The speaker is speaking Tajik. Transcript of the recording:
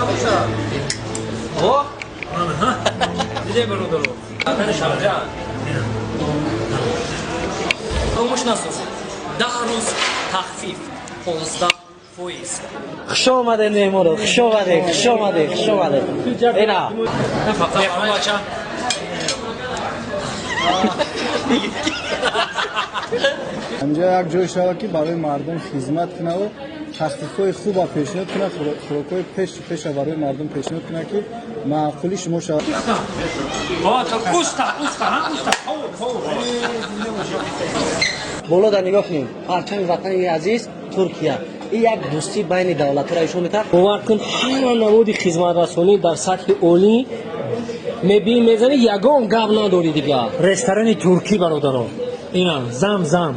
Набошад. О, диде, бародаро, шарҷа фаромӯш насозед, 10 рӯз тахфиф 15%. Хуш омадед, меҳмоно, хуш омадед, хуш омадед, хуш омадед. Ина. Меҳмон бача. Ҳаминҷо як ҷой шавад, ки барои мардум хизмат кунаву тахфифҳои хуба пешниҳод кунад, хӯрокҳои пеша барои мардум пешниҳод кунад, ки маъқули шумо шавад. Уста, уста, уста. Боло дар нигоҳ кунем, парчами ватани азиз Туркия. Ин як дӯстӣ байни давлатҳоро ишон метард. Бовар кун, ҳама намуди хизматрасонӣ дар сатҳи олӣ. Мебинӣ, мезанӣ, ягон гап надорӣ дигар. Ресторани туркӣ, бародарон, ина зам зам.